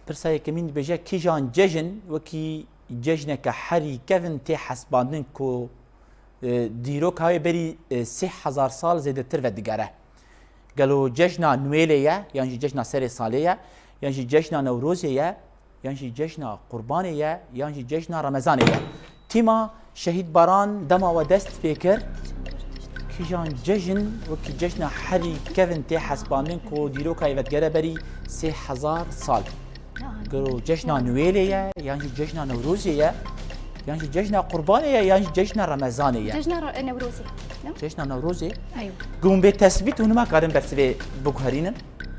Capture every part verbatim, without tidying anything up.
Pirsa yekemîn dibêje, kîjan cejn wekî cejneke herî kevn tê hesbandin ku, e, dîroka wê berî, e, sê hezar sal zêdetir vedigere? Gelo cejna Nwêlê ye, yan jî cejna serê salê ye, yan jî cejna Newrozê ye, yan jî cejna Qurbanê ye, yan jî cejna Remezanê ye? Tîma Şehîd Baran dema we dest pê kir, kîjan cejn wekî cejna herî kevn tê hesbandin ku dîroka wê vedigere berî sê hezar sal? Gelo cejna Nwêlê ye, yan jî cejna Newrozê ye, yan jî cejna Qurbanê ye, yan jî cejna Remezanê ye? Cejna Re-, Newrozê. Ne? Cejna Newrozê. Eywa. Gelo hûn bê tesbît hûn nikarin bersivê biguherînin?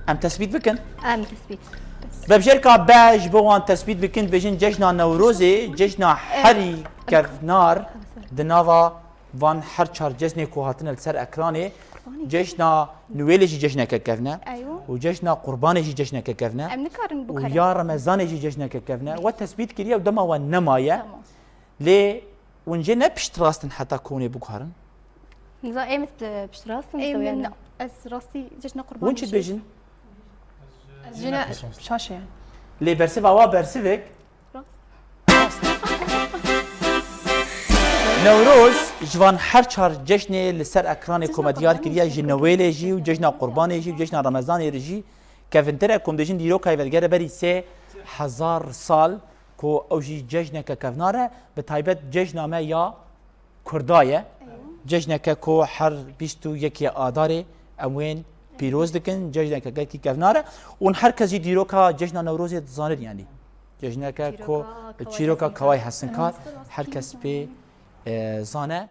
Em tesbît bikin. Em tesbît. Vebjêrka be ji bo wan tesbît bikin, dibêjin cejna Newrozê, cejna herî kevnar di nava van her çar cejnê ku hatine li ser ekranê, cejna Nwêlê jî cejneke kevn e, Eywa. Û cejna Qurbanê jî cejneke kevn e, Em nikarin û biguherin. Ya Remezanê jî cejneke kevn e. We tesbît kiriye û dema we nemaye. Tamam. Lê hûn jê ne piştrast in heta ku hûn ê biguherin? Niza em piştrast in, Ê, soya min ne. Ez rastî cejna Qurbanê Hûn çi jî dibêjin? Jine şaş e. Lê bersiva wa bersivek. Newroz ji van her çar cejnê li ser ekranê ku me diyar kiriye, ji Newêlê jî û cejna Qurbanê jî û cejna Remezanê re jî kevintir e, ku em dibêjin dîroka wê vedigere berî sê hezar sal, ku ew jî cejneke kevnar e, bi taybet cejna me ya Kurda ye. Cejneke ku her bîst û yekê Adarê em wên pîroz dikin, cejneke gelkî kevnar e. Û her kes jî dîroka cejna Newrozê dizanin, yanî cejneke ku çîroka Kawayê Hesinkar her kes pê, e, zane.